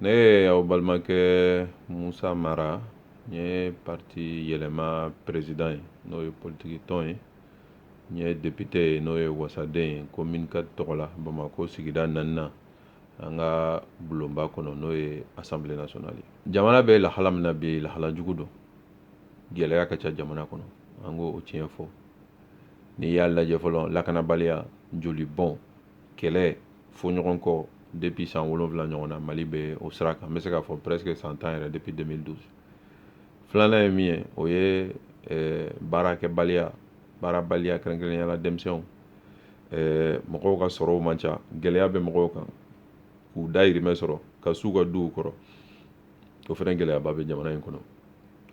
Ne ye aw balimakɛ Musa Mara, n ye parti Yɛlɛma président ye, n'o ye politiki tɔn ye. N ye député ye, n'o ye wasaden ye commune 4 tɔgɔ la, Bamakɔ sigida naaninan, an ka bulonba kɔnɔ, n'o ye Assemblée nationale ye. Jamana bɛ lahala min na bi, lahala jugu don. Gɛlɛya ka ca jamana kɔnɔ, an k'o tiɲɛ fɔ. N'i y'a lajɛ fɔlɔ, lakanabaliya, jolibɔn, kɛlɛ, fɔ ɲɔgɔn kɔ, depuis san 7 ɲɔgɔn na Mali bɛ o sira kan. N bɛ se k'a fɔ presque san 10 yɛrɛ, depuis 2012. Filanan ye min ye, o ye baarakɛbaliya, baarabaliya, kɛrɛnkɛrɛnnenya la denmisɛnw. Mɔgɔw ka sɔrɔw man ca, gɛlɛya bɛ mɔgɔw kan k'u dayirimɛ sɔrɔ ka s'u ka duw kɔrɔ. O fana gɛlɛyaba bɛ jamana in kɔnɔ.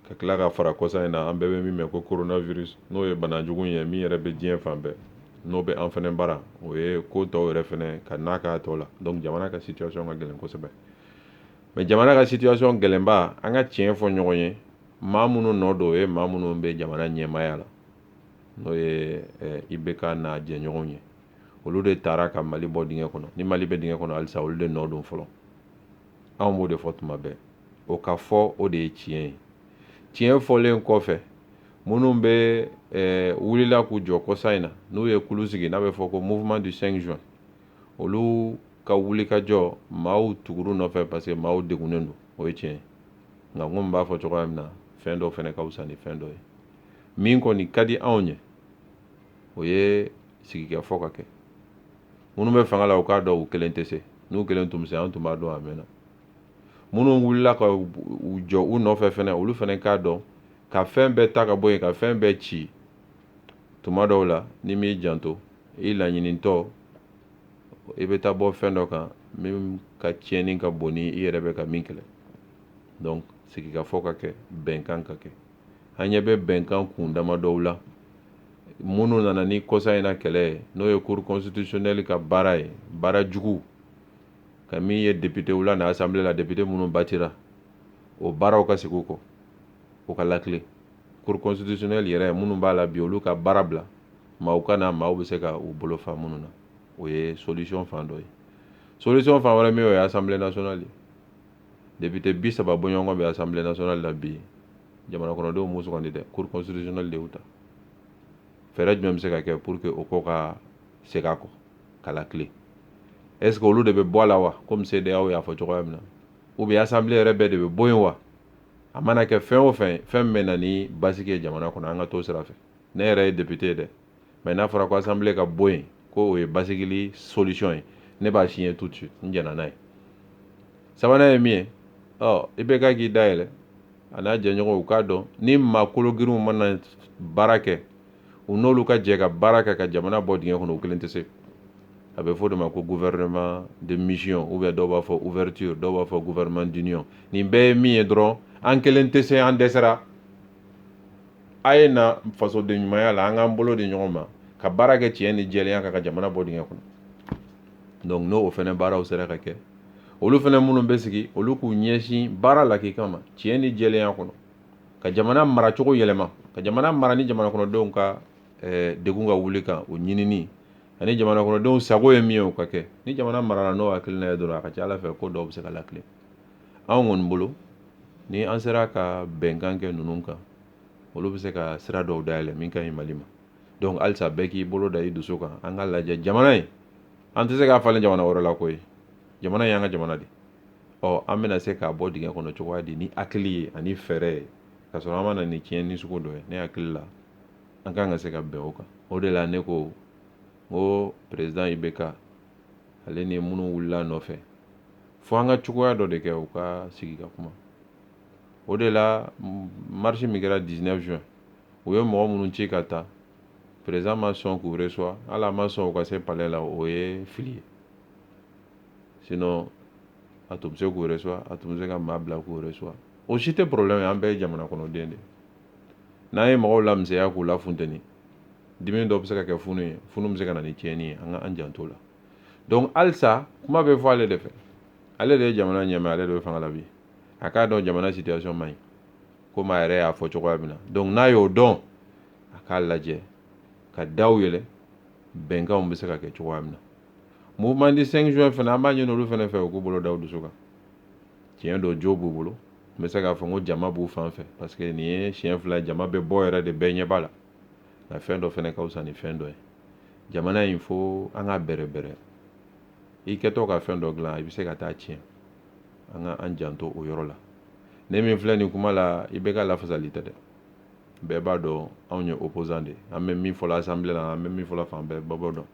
Ka tila ka fara kɔsa in na, an bɛɛ bɛ min mɛn ko coronavirus, n'o ye banajugu ye min yɛrɛ bɛ diɲɛ fan bɛɛ, n'o bɛ an fana bara, o ye ko tɔw yɛrɛ fana ka n'a k'a tɔ la. Donc jamana ka situation ka gɛlɛn kosɛbɛ. Mais jamana ka situation gɛlɛnba, an ka tiɲɛ fɔ ɲɔgɔn ye, maa minnu nɔ don, o ye maa minnu bɛ jamana ɲɛmaaya la, n'o ye IBK n'a jɛɲɔgɔnw ye. Olu de taara ka Mali bɔ dingɛ kɔnɔ. Ni Mali bɛ dingɛ kɔnɔ halisa, olu de nɔ don fɔlɔ. Anw b'o de fɔ tuma bɛɛ, o ka fɔ, o de ye tiɲɛ ye. Tiɲɛ fɔlen kɔfɛ, minnu bɛ wulila k'u jɔ kɔsa in na, n'u ye kulu sigi n'a bɛ fɔ ko Mouvement du 5 juin, olu ka wuli ka jɔ, maaw tuguru nɔfɛ, parce que maaw degunnen don, o ye tiɲɛ ye. Nka n ko n b'a fɔ cogoya min na, fɛn dɔ fana ka fisa ni fɛn dɔ ye. Min kɔni ka di anw ye, o ye sigikafɔ ka kɛ. Minnu bɛ fanga la, u k'a dɔn u kelen tɛ se. N'u kelen tun bɛ se, an tun b'a dɔn a mɛnna. Minnu wulila ka u jɔ u nɔfɛ fɛnɛ, olu fɛnɛ k'a dɔn ka fɛn bɛɛ ta ka bɔ yen, ka fɛn bɛɛ ci. Tuma dɔw la, n'i m'i janto, i laɲinitɔ, i bɛ taa bɔ fɛn dɔ kan min ka tiɲɛni ka bon ni i yɛrɛ bɛ ka min kɛlɛ. Donc sigikafɔ ka kɛ, bɛnkan ka kɛ. An ɲɛ bɛ bɛnkan kun dama dɔw la. Minnu nana ni kɔsa in na kɛlɛ ye, n'o ye Cour constitutionnelle ka baara ye, baara jugu ka min ye député la na Assemblée la, député minnu batira, o baaraw ka segin u kɔ, o ka lakile. Cour constitutionnelle yɛrɛ, minnu b'a la bi, olu ka baara bila, maaw ka na, maaw bɛ se ka u bolo fa minnu na. O ye solution fan dɔ ye. Solution fan wɛrɛ min, o ye Assemblée nationale ye. Député 30 bɔɲɔgɔn bɛ Assemblée nationale la bi. Jamana kɔnɔdenw m'u sugandi dɛ, Cour constitutionnelle de y'u ta. Fɛɛrɛ jumɛn bɛ se ka kɛ pour que o ko ka segin a kɔ ka lakile? Est ce que olu de bɛ bɔ a la wa, komi CEDEAO y'a fɔ cogoya min na, ou bien Assemblée yɛrɛ bɛɛ de bɛ bɔ yen wa? A mana kɛ fɛn o fɛn, fɛn min bɛ na ni basigi ye jamana kɔnɔ, an ka t'o sira fɛ. Ne yɛrɛ ye député ye dɛ, mais n'a fɔra ko Assemblée ka bɔ yen, ko o ye basigili solution ye, ne b'a signer tout de suite, n jɛna n'a ye. Sabanan ye min ye, ɔ IBK k'i dayɛlɛ, a n'a jɛɲɔgɔnw, u k'a dɔn ni maa kologirinw mana baara kɛ, u n'olu ka jɛ ka baara kɛ ka jamana bɔ dingɛ kɔnɔ, u kelen tɛ se. A bɛ fɔ o de ma ko gouvernement de mission, ou bien dɔw b'a fɔ ouverture, dɔw b'a fɔ gouvernement d'union. Nin bɛɛ ye min ye dɔrɔn, an kelen tɛ se, an dɛsɛra, a ye na fasoden ɲumanya la, an k'an bolo di ɲɔgɔn ma ka baara kɛ tiɲɛ ni jɛlenya kan ka jamana bɔ dingɛ kɔnɔ. Donc n'o fɛnɛ baaraw sera ka kɛ, olu fɛnɛ minnu bɛ sigi, olu k'u ɲɛsin baara la k'i kama tiɲɛ ni jɛlenya kɔnɔ, ka jamana maracogo yɛlɛma, ka jamana mara ni jamana kɔnɔdenw ka degun ka wuli kan, o ɲinini ani jamana kɔnɔdenw sago ye min ye, o ka kɛ. Ni jamana marala n'o hakilina ye dɔrɔn, a ka ca Ala fɛ ko dɔw bɛ se ka lakile. Anw kɔni bolo, ni an sera ka bɛnkan kɛ ninnu kan, olu bɛ se ka sira dɔw dayɛlɛ min ka ɲi Mali ma. Donc halisa, bɛɛ k'i bolo da i dusu kan, an ka lajɛ jamana in, an tɛ se k'a falen jamana wɛrɛ la koyi. Jamana in y'an ka jamana de. Ɔ an bɛna se k'a bɔ dingɛ kɔnɔ cogoya di ni hakili ye ani fɛɛrɛ ye, ka sɔrɔ an ma na ni tiɲɛni sugu dɔ ye? Ne hakili la, an kan ka se ka bɛn o kan. O de la ne ko n ko président IBK, ale ni minnu wulila nɔfɛ, fo an ka cogoya dɔ de kɛ, u ka sigi ka kuma. O de la marche min kɛra 19 juin, u ye mɔgɔ minnu ci ka taa, président ma sɔn k'u reçoit, hali a ma sɔn u ka se palais la, o ye fili ye. Sinon a tun bɛ se k'u reçoit, a tun bɛ se ka maa bila k'u reçoit, o si tɛ problème ye. An bɛɛ ye jamana kɔnɔden de ye. N'an ye mɔgɔw lamisɛnya k'u lafunteni, dimi dɔ bɛ se ka kɛ funu ye, funu bɛ se ka na ni tiɲɛni ye. An ka an janto la. Donc halisa kuma bɛ fɔ ale de fɛ, ale de ye jamana ɲɛmaa, ale de bɛ fanga la bi. A k'a dɔn jamana situation man ɲi, komi a yɛrɛ y'a fɔ cogoya min na. Donc n'a y'o dɔn, a k'a lajɛ ka daw yɛlɛ, bɛnkanw bɛ se ka kɛ cogoya min na. Mouvement du 5 juin fana, an b'a ɲini olu fana fɛ, u k'u bolo da u dusu kan. Tiɲɛ don, jo b'u bolo. N bɛ se k'a fɔ n ko jama b'u fan fɛ, parce que nin ye siɲɛ 2, jama bɛ bɔ yɛrɛ de, bɛɛ ɲɛ b'a la. Nka fɛn dɔ fɛnɛ ka fisa ni fɛn dɔ ye. Jamana in, fo an ka bɛrɛ bɛrɛ. I kɛtɔ ka fɛn dɔ dilan, i bɛ se ka taa tiɲɛ. An ka an janto o yɔrɔ la. Ne min filɛ nin kuma la, i bɛ ka lafasali tɛ dɛ. Bɛɛ b'a dɔn, anw ye opposant de ye. An bɛ min fɔla assemblée la, an bɛ min fɔla fan bɛɛ, bɛɛ b'o dɔn.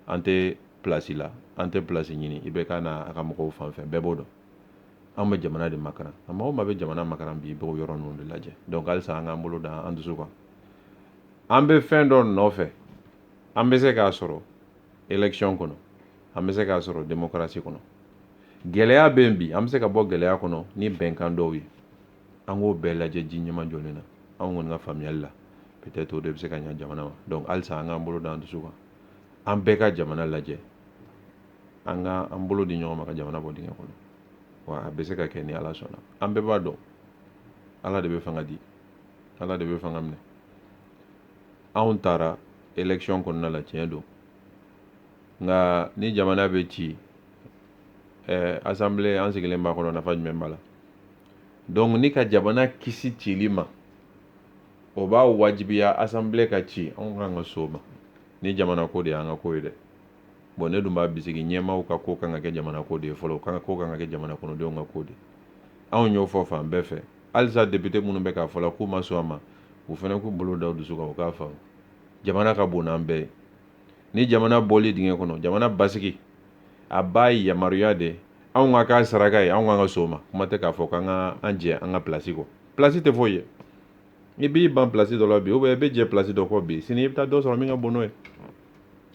An tɛ place la, an tɛ place ɲini. I bɛ ka na a ka mɔgɔw fan fɛ, bɛɛ b'o dɔn. An bɛ jamana de makaran. A maa o maa bɛ jamana makaran bi, i b'o yɔrɔ ninnu de lajɛ. Donc halisa, an k'an bolo da an dusu kan. An bɛ fɛn dɔ nɔfɛ, an bɛ se k'a sɔrɔ élection kɔnɔ, an bɛ se k'a sɔrɔ démocratie kɔnɔ. Gɛlɛya bɛ yen bi, an bɛ se ka bɔ gɛlɛya kɔnɔ ni bɛnkan dɔw ye. An k'o bɛɛ lajɛ ji ɲɛma jɔlen na. Anw kɔni ka faamuyali la, peut-être o de bɛ se ka ɲɛ jamana ma. Donc halisa, an k'an bolo da an dusu kan, an bɛɛ ka jamana lajɛ, an ka an bolo di ɲɔgɔn ma ka jamana bɔ dingɛ kɔnɔ. Wa a bɛ se ka kɛ ni Ala sɔnna. An bɛɛ b'a dɔn, Ala de bɛ fanga di, Ala de bɛ fanga minɛ. Anw taara élection kɔnɔna la, tiɲɛ don. Nka ni jamana bɛ ci, assemblée an sigilen b'a kɔnɔ, nafa jumɛn b'a la? Donc ni ka jamana kisi cili ma, o b'a wajibiya assemblée ka ci. Anw kan ka so ma ni jamana ko de y'an ka ko ye dɛ. Bon, ne dun b'a bisigi, ɲɛmaaw ka ko kan ka kɛ jamana ko de ye fɔlɔ, ko kan ka kɛ jamana kɔnɔdenw ka ko de. Anw y'o fɔ fan bɛɛ fɛ. Halisa, député minnu bɛ k'a fɔ la k'u ma sɔn a ma, u fana k'u bolo da u dusu kan, u k'a faamu, jamana ka bon n'an bɛɛ ye. Ni jamana bɔli dingɛ kɔnɔ, jamana basigi, a b'a yamaruya de anw ka k'a saraka ye. Anw kan ka so ma. Kuma tɛ k'a fɔ k'an ka an jɛ an ka place kɔ. Place tɛ foyi ye. I b'i ban place dɔ la bi, ou bien i bɛ jɛ place dɔ kɔ bi, sini i bɛ taa dɔ sɔrɔ min ka bon n'o ye.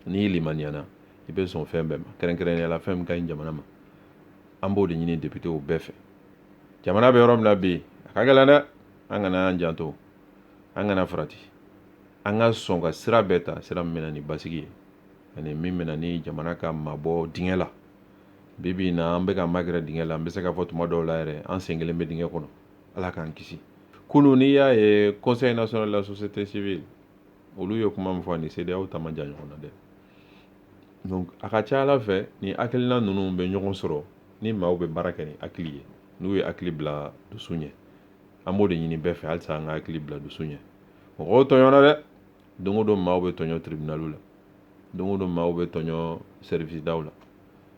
N'i limaniyana, i bɛ sɔn fɛn bɛɛ ma, kɛrɛnkɛrɛnnenya la fɛn min ka ɲi jamana ma. An b'o de ɲini députéw bɛɛ fɛ. Jamana bɛ yɔrɔ min na bi, a ka gɛlɛn dɛ. An kana an janto, an kana farati, an ka sɔn ka sira bɛɛ ta, sira min bɛ na ni basigi ye ani min bɛ na ni jamana ka mabɔ dingɛ la. Bi bi in na, an bɛ ka magɛrɛ dingɛ la. N bɛ se k'a fɔ tuma dɔw la yɛrɛ, an sen kelen bɛ dingɛ kɔnɔ. Ala k'an kisi. Kunun, n'i y'a ye Conseil national de la société civile, olu ye kuma min fɔ, ani CEDEAO ta ma jan ɲɔgɔn na dɛ. Donc a ka ca Ala fɛ, ni hakilina ninnu bɛ ɲɔgɔn sɔrɔ ni maaw bɛ baara kɛ ni hakili ye, n'u ye hakili bila dusu ɲɛ. An b'o de ɲini bɛɛ fɛ halisa, an ka hakili bila dusu ɲɛ. Mɔgɔw tɔɲɔna dɛ. Don o don, maaw bɛ tɔɲɔ tribunal la. Don o don, maaw bɛ tɔɲɔ service daw la.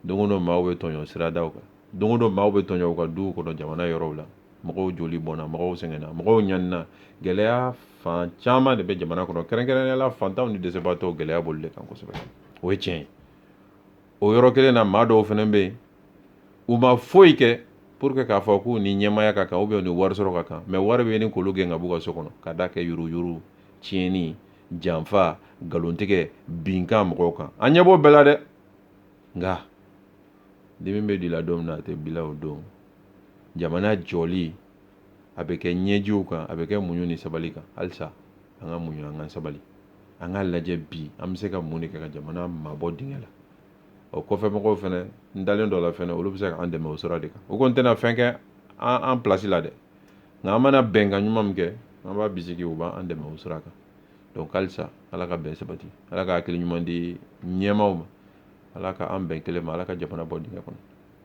Don o don, maaw bɛ tɔɲɔ siradaw kan. Don o don, maaw bɛ tɔɲɔ u ka duw kɔnɔ, jamana yɔrɔw la. Mɔgɔw joli bɔnna, mɔgɔw sɛgɛnna, mɔgɔw ɲanina. Gɛlɛya fan caman de bɛ jamana kɔnɔ, kɛrɛnkɛrɛnnenya la fantanw ni dɛsɛbaatɔw. Gɛlɛya b'olu de kan kosɛbɛ, o ye tiɲɛ ye. O yɔrɔ kelen na, maa dɔw fana bɛ yen, u ma foyi kɛ pour que k'a fɔ k'u ni ɲɛmaya ka kan ou bien u ni wari sɔrɔ ka kan, mais wari bɛ ɲini k'olu gɛn ka b'u ka so kɔnɔ, ka da kɛ yuruguyurugu, tiɲɛni, janfa, nkalontigɛ, binkan mɔgɔw kan. An ɲɛ b'o bɛɛ la dɛ. Nka dimi bɛ di la don min na, a tɛ bila o don. Jamana jɔli, a bɛ kɛ ɲɛjiw kan, a bɛ kɛ muɲu ni sabali kan. Halisa, an ka muɲu, an ka sabali, an k'a lajɛ bi, an bɛ se ka mun de kɛ ka jamana mabɔ dingɛ la. O kɔfɛ mɔgɔw fɛnɛ, n dalen dɔ la fɛnɛ, olu bɛ se k'an dɛmɛ o sira de kan. O kɔni tɛna fɛn kɛ an place la dɛ, nka an mana bɛnkan ɲuman min kɛ, an b'a bisigi u b'an dɛmɛ o sira kan. Donc halisa, Ala ka bɛn sabati, Ala ka hakili ɲuman di ɲɛmaaw ma, Ala ka an bɛn kelen ma, Ala ka jamana bɔ dingɛ kɔnɔ.